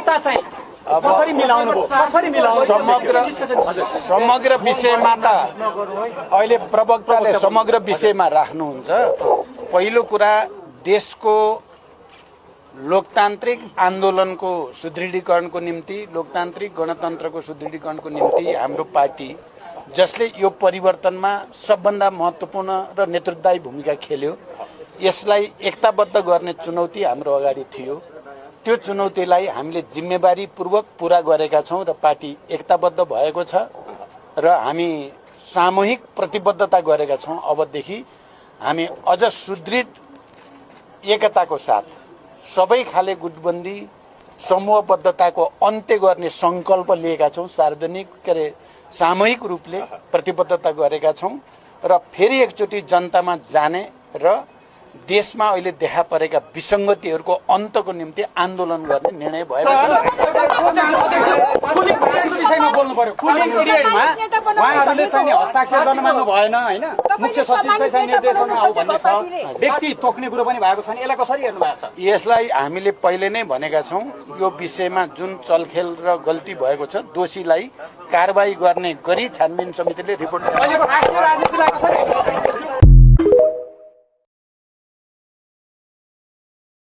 सत्ता चाहिँ कसरी मिलाउनु भयो, कसरी मिलाउनु? समग्र विषयमा त अहिले प्रवक्ताले समग्र विषयमा राख्नुहुन्छ। पहिलो कुरा देशको लोकतान्त्रिक आन्दोलनको सुदृढीकरणको निम्ति, लोकतान्त्रिक गणतन्त्रको सुदृढीकरणको निम्ति हाम्रो पार्टी जसले यो परिवर्तनमा सबभन्दा महत्त्वपूर्ण र नेतृत्वदायी भूमिका खेल्यो, यसलाई एकताबद्ध गर्ने चुनौती हाम्रो अगाडि थियो। त्यो चुनौतीलाई हामीले जिम्मेवारीपूर्वक पूरा गरेका छौँ र पार्टी एकताबद्ध भएको छ र हामी सामूहिक प्रतिबद्धता गरेका छौँ। अबदेखि हामी अझ सुदृढ एकताको साथ सबै खाले गुटबन्दी समूहबद्धताको अन्त्य गर्ने सङ्कल्प लिएका छौँ। सामूहिक रूपले प्रतिबद्धता गरेका छौँ र फेरि एकचोटि जनतामा जाने र देशमा अहिले देखा परेका विसङ्गतिहरूको अन्तको निम्ति आन्दोलन गर्ने निर्णय भएको छ। विषयमा बोल्नु पर्यो। कुलिङ पिरियडमा उहाँहरूले चाहिँ हस्ताक्षर गर्न मान्नु भएन हैन, मुख्य सचिवकै चाहिँ निर्देशनमा आऊ भन्ने छ, व्यक्ति तोक्ने कुरो पनि भएको छैन। यसलाई कसरी हेर्नु भएको छ? यसलाई हामीले पहिले नै भनेका छौँ। यो विषयमा जुन चलखेल र गल्ती भएको छ, दोषीलाई कारबाही गर्ने गरी छानबिन समितिले रिपोर्ट अहिलेको राष्ट्रिय राजनीतिलाई कसरी